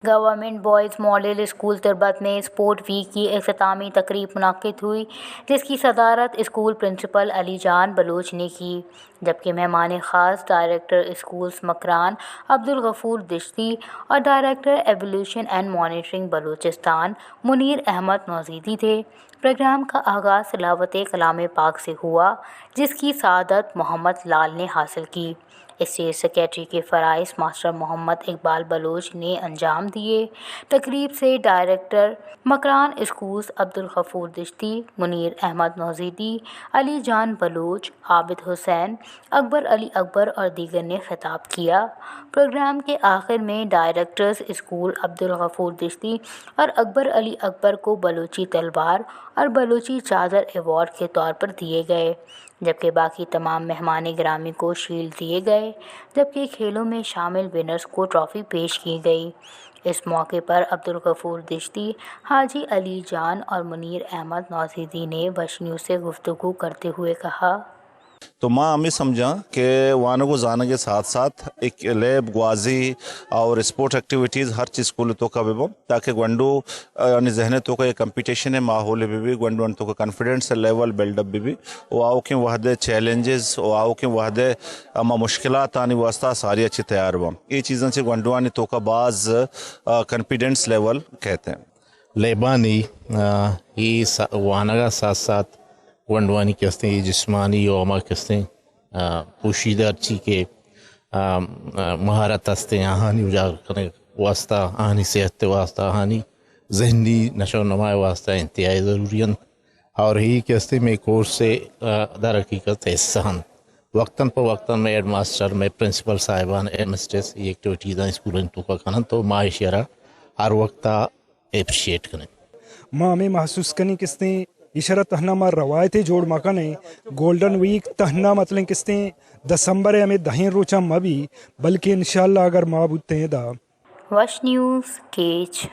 Government boys model school تربت میں sport week کی اختتامی تقریب منعقد ہوئی، جس کی صدارت اسکول پرنسپل علی جان بلوچ نے کی، جبکہ مہمان خاص ڈائریکٹر اسکولز مکران عبدالغفور دشتی اور director evaluation and monitoring Balochistan Munir Ahmed Nozidi تھے۔ پروگرام کا آغاز تلاوت کلام پاک سے ہوا، جس کی سعادت محمد لال نے حاصل کی۔ اسٹیج سیکرٹری کے فرائض ماسٹر محمد اقبال بلوچ نے انجام دیے۔ تقریب سے ڈائریکٹر مکران اسکولز عبدالغفور دشتی، منیر احمد نوزیدی، علی جان بلوچ، عابد حسین، اکبر علی اکبر اور دیگر نے خطاب کیا۔ پروگرام کے آخر میں ڈائریکٹرز اسکول عبدالغفور دشتی اور اکبر علی اکبر کو بلوچی تلوار اور بلوچی چادر ایوارڈ کے طور پر دیے گئے، جبکہ باقی تمام مہمان گرامی کو شیلڈ دیے گئے، جبکہ کھیلوں میں شامل ونرز کو ٹرافی پیش کی گئی۔ اس موقع پر عبدالغفور دشتی، حاجی علی جان اور منیر احمد نوزیدی نے وش نیوز سے گفتگو کرتے ہوئے کہا، تو ما ہمیں سمجھاں کہ وانگ و زانگ کے ساتھ ساتھ ایک لیب گوازی اور اسپورٹ ایکٹیویٹیز ہر چیز اسکول توکا ببو، تاکہ گونڈو، آ، یعنی ذہن توکا ایک کمپٹیشن ہے ماحول ببی، گونڈو ان توکا کانفیڈنس لیول بلڈ اپ ببی، و آؤکیں وہدے چیلنجز و آؤکیں وہدے اما مشکلات آنی واسطہ ساری اچھی تیار بو۔ یہ چیزاں سے گونڈوانی توکا باز، آ، کانفیڈنس لیول کہتے ہیں۔ لیبانی، آ، یہ سا-، وانگا ساتھ ساتھ گونڈوانی کہ استیں، یہ جسمانی و ہما کہ استیں، آ، پوشیدہ ہرچی کہ، آ، آ، مہارت استیں، آہانی اجاگر کنگ واسطہ، آہانی صحت واسطہ، آہانی ذہنی نشو و نما واسطہ انتہائی ضروری انت۔ اور ہی کہ استیں میں کورس سے، آ، در حقیقت حصہ انت۔ وقتاً پہ وقتاً میں ہیڈ ماسٹر، میں پرنسپل صاحبان، ہیڈ مسٹریس، یہ ایکٹیویٹیز اسکول توکا کنن تو ما اشیارا ہر وقت اپریشیٹ کنیں۔ ما ہمیں محسوس کنیں کہ استیں ایشرا تہنا ما روایتے جوڑ مہ کنیں۔ گولڈن ویک تہنا مطلب کہ استیں دسمبر ء ہمیں دہیں روچاں مہ بی، بلکہ انشاءاللہ اگر ما بوتیں دا۔ وش نیوز، کیچ۔